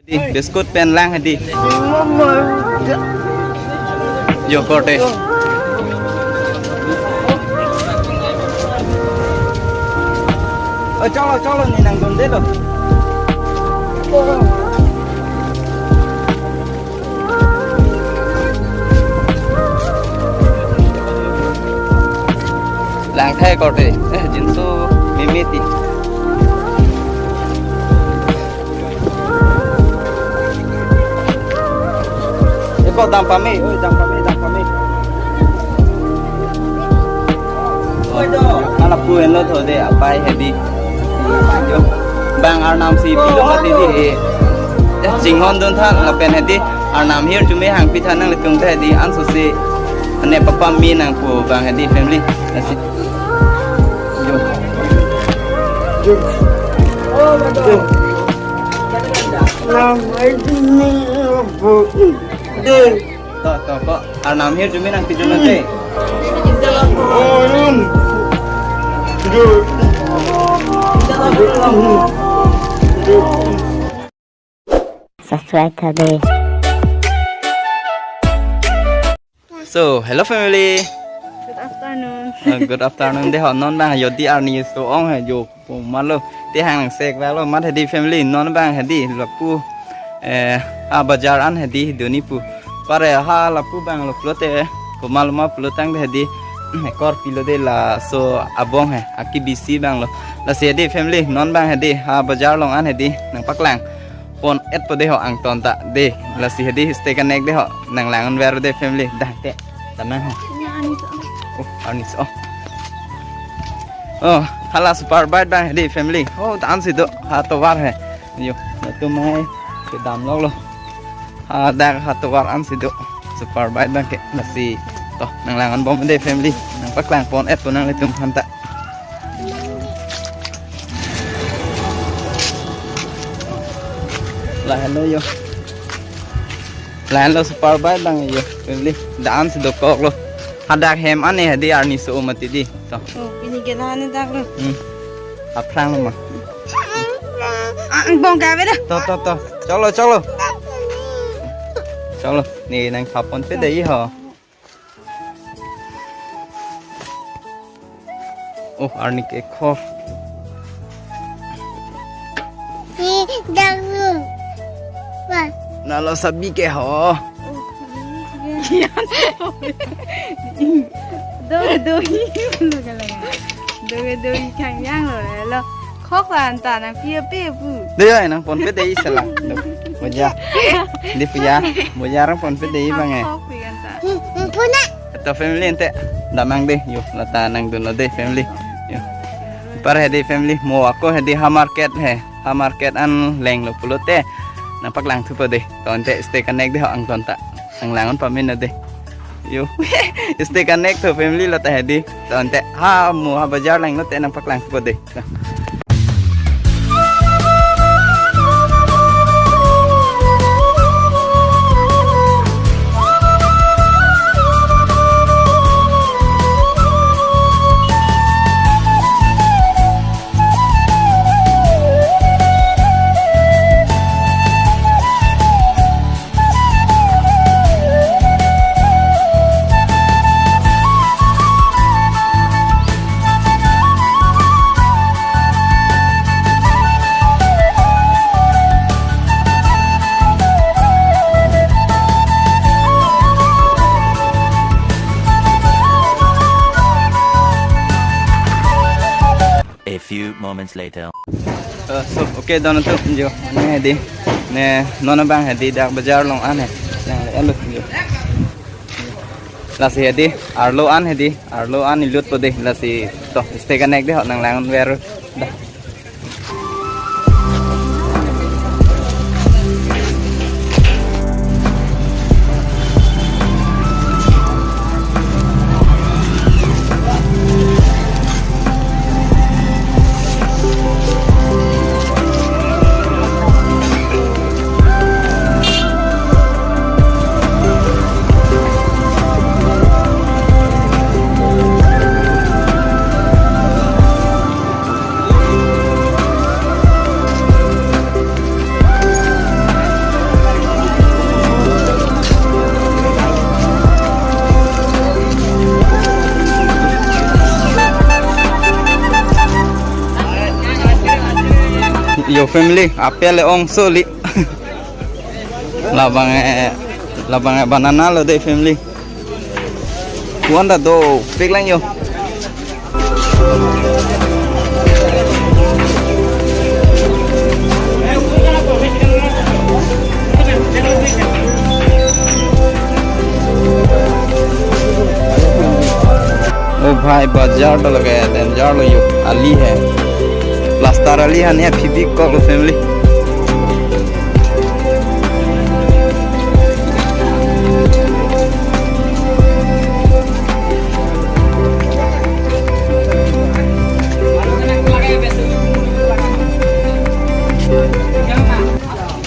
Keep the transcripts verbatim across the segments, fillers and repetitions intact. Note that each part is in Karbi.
Di, biscuit pen lang hedi. Yo, korte. Oh, cholo, cholo, ne nangdunde lo. Lang thai korte. Eh, jinso mimiti. Eko dam pame, oi, dam pame, dam pame. Oi, do. Anak pu enlo tho de, apai hedi. Yo. Bang arnam si pilo mati di he. Eh, chinghon dun tha, lapen hedi. Arnam hirjume hangpi tha nanglitum ta hedi. Anso si. Ane papa mi nangpu bang hedi family. Nasi. Yo. Yo. Yo. To, to, ko. Arnam hirjume nangpidun ate. Subscribe tha de. So, hello family. Good afternoon. Uh, good afternoon de ho, non bang yo di arni so-ong he jo. Pumalo, te hang sek valo, mat hedi family, non bang hedi, lapu, eh, ha bajar an hedi, doni pu. Pare ha lapu bang lo pulote, komal ma pulotangte hedi, ekor pilo de laso abong he, aki bisi bang lo. Lasi hedi family, non bang hedi, ha bajar along an hedi, nangpaklang. Pon-et po de ho angton ta de, lasi hedi, stay connect de ho, nanglang-un ver de family, dah te. Tanang ho. Oh, arni so. Oh, hala super bike bang hedi family. Oh, ta ansi do. Ha tovar he. Yo, latum mai kedam lok lo. Hadak ha tovar ansi do. Super bike bang ke nasi. To, nanglang-un bom de family. Nangpaklang pon-et po nanglitum aphan ta. Lahenlo yo. Lahenlo super bike bang yo. Family, daan si dokok lo. Hadak hem ane hedi arni so mati di. To. Oh, pini ke lahenlo dak lo. Hmm. Aphrang lo ma. Ah, bong ka beda. To, to, to. Cholo, cholo. Cholo, ne nangtha ponpe dei ho. Oh, arni ke kho. Ni dang lu. Wah. Nalo sabi ke ho. Doge dogi. Doge dogi kang yang lo lo. Khok la anta nangpi ape pu. Dei ya, nangponpe dei sala. Boja. Di puya. Boja nangponpe dei bang eh. Khok pi anta. Puna. To family ante damnang dei. Yo, lata nangdunlo dei family. Yo. Pare hedi family, mo ako hedi ha market he. Ha market an lenglo pulote. Nangpaklang thupo dei. To ante stay connect dei ho angton ta. Nanglang-un pame non dei. Yo. Stay connect tho family, lata hedi. To ante ha mo ha bajar lenglo te nangpaklang thupo dei. A few moments later. Uh, so, okay, don tu jo. Ne hedi. Ne non bang hedi dak bajar along an he. Nang le alo jo. Lasi hedi, arlo an hedi, arlo an ilut po dei, lasi to, stay connect dei ho nanglang ver. Dah. Family, apple ong soli. Labang eh, labang eh banana lo dei family. Kuan ta do, pik lang yo. O bhai, bajar to lage, danger lo yo, ali hai. Plaster ali hai, ne Fevicol family.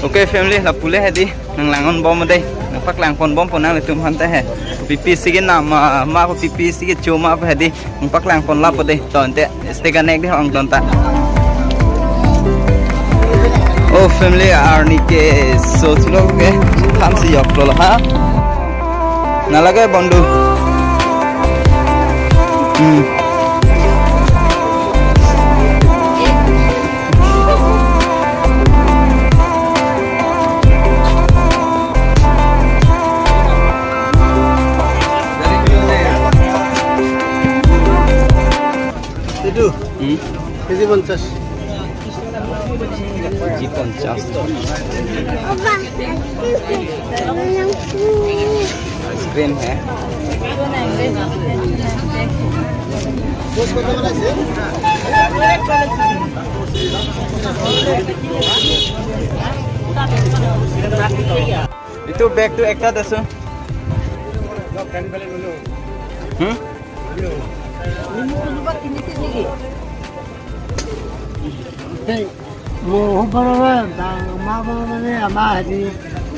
Okay family, lapu le hedi, nang lang-un bom dei, nang paklang pon bom pon nanglitum aphan ta he. Pipi sigi nam ma, ma ko pipi sigi choma pa hedi, nang paklang pon lapu dei, ton te. Stay connect dei ong ton ta. Oh family, arni ke so chulo ke, ham si yok lo ha. Na lage bondu. Hmm. Itu. Hmm? Keji ponchas. Keji ponchas. Ice cream hai. Itu bag tu ekta dasu. Hmm? Hey, mo ho boro boro, ta ma boro boro ne ama hadi,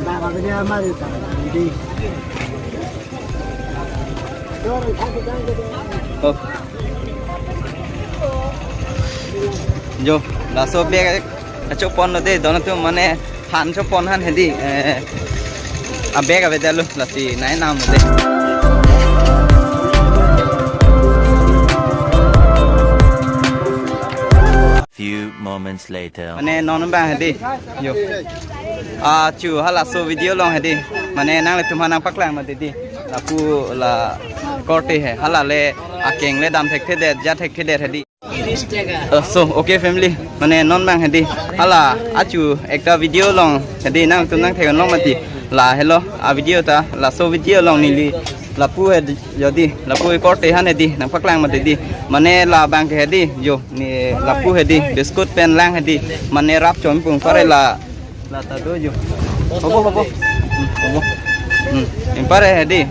ta ka bede ama di ta di. Oh. Jo, laso bag acho pon lo dei, don atum mane han cho pon han hedi, eh, a bag avedetlo, lasi nai nam lo dei. Few moments later. Mane non bang hedi. Yo. Achu halaso video along hedi. Mane nanglitum aphan nang paklang ma dei dei. Lapu la korte hai. Hala le akeng le dam thekthedet, ja thekthedet hedi. Uh, so, okay family, mane non bang hedi, hala achu ekta video along hedi nangtum nang theklong mati, la helo a video ta, laso video along neli lapu hedi, jodi lapu korte han hedi nang paklang mati dei, mane labang ke hedi, jo, ne lapu hedi, biscuit pen lang hedi, mane rap chom pung pare la, la ta do jo. Hobo, hobo. Hmm, hobo. Hmm, anpar hedi.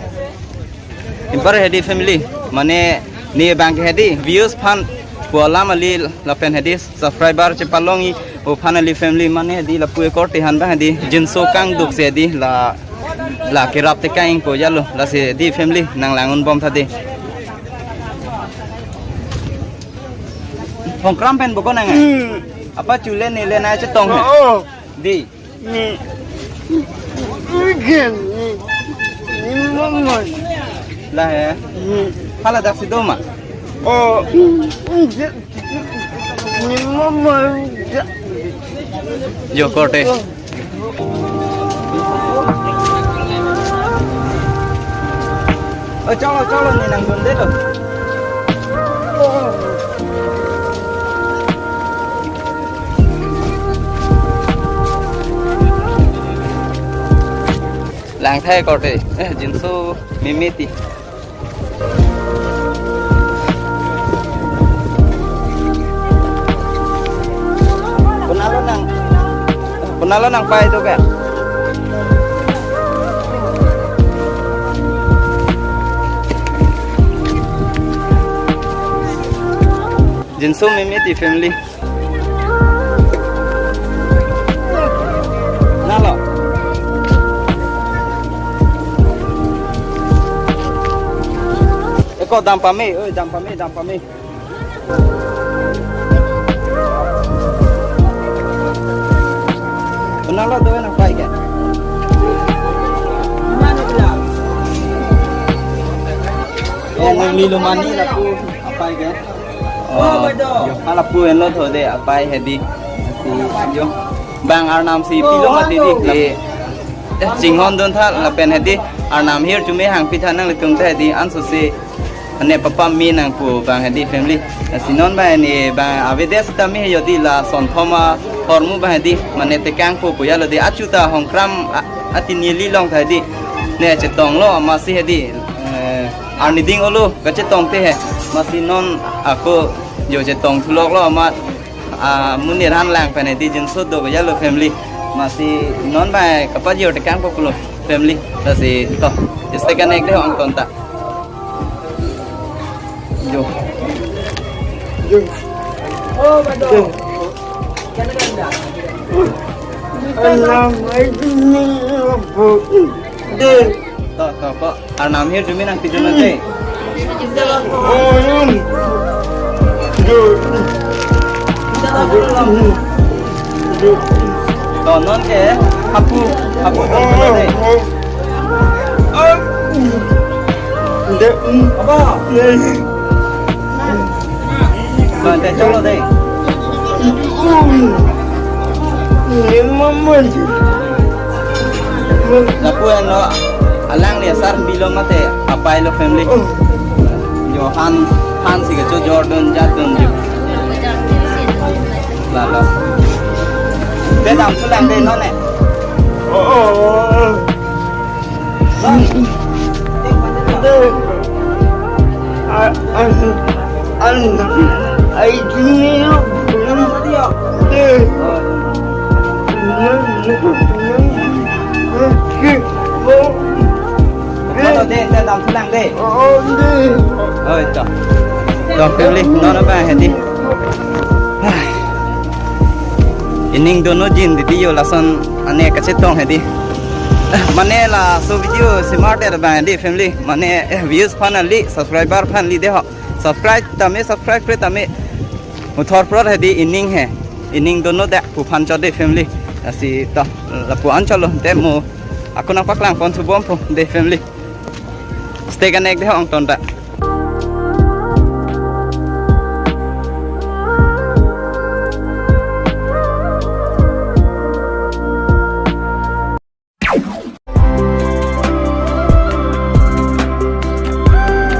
Anpar hedi family. Mane ne bang hedi views aphan pu alam kali lapen hedi subscriber chepalongji aphan kali family mane hedi lapu korte han bang hedi jinso kangduk si hedi la, la kerap tekang ingpo jalo lasi hedi family nang lang-un bom tha dei. Hongkram pen bokon nang. Hmm. Apa chule nele na chetong hai. Oh, oh. Dei. Ni. Ni. Ni mama. La hai. Ni. Hala daksi do ma. Oh. Ni mama. Jo korte. Oh, cholo, cholo, ne nang dundelo. Lang thai korte, eh, jinso meme ti. Konatlo nang, konatlo nangpai do ke? Jinso meme ti family. Nalo. Eko dam pame, oi, dam pame, dam pame. Konatlo do nangpai ke? Oh, nangli lo mani lapu apai ke? Oh, yo, hala pu enlo tho dei, apai hedi. Jo, bang arnam si pilo mati di, di, eh, chinghon dun tha lapen hedi arnam hirjume hangpi tha nanglitum ta hedi ansose ane papa mi nangpo bang hedi family. Lasi non bang hedi bang avedet sitame he jodi la sonthom ahormu bang hedi mane tekangpo pu jalo di achu ta Hongkram a-, atini li long ta hedi ne chetonglo amatsi hedi, eh, arniding olo kachetong te he. Amatsi non ako jo chetong thuloklo amat, ah, amonit aphan lang pen hedi jinso do jalo family. Amatsi non bang kapajor tekangpo pulo family. Lasi to, stay connected ho angton ta. Jo. Jo. Jo. Alam, ai, ini apa? Deh. To, to, ko arnam hirjume nangpidun nang te. Oh, yun. Jo. Jo. Jo. To non ke hapu, hapu to, to, to, te. Oh, oh. Deh. Apa? Deh. Bang, te cholo deh. Ini mama. Lapu-an lo, alangli asar bilo mate apai lo family. Jo han, han si kachojor dun jat dun jo. Lalo. Te damthulang deh non ne. Oh, oh, oh. Oi, to. To, family, non abang hedi. Ining dono jin di di jo lason ane kachetong hedi. Mane laso video si marte abang hedi family. Mane, eh, views aphan kali, subscriber aphan kali dei ho. Subscribe tame, subscribe kre tame. Muthor prot hedi ining he. Ining dono dak pu aphan chot dei family. Lasi to lapu-an cholo te mo. Ako nangpaklang pon subom po dei family. Stay connected ho angton ta.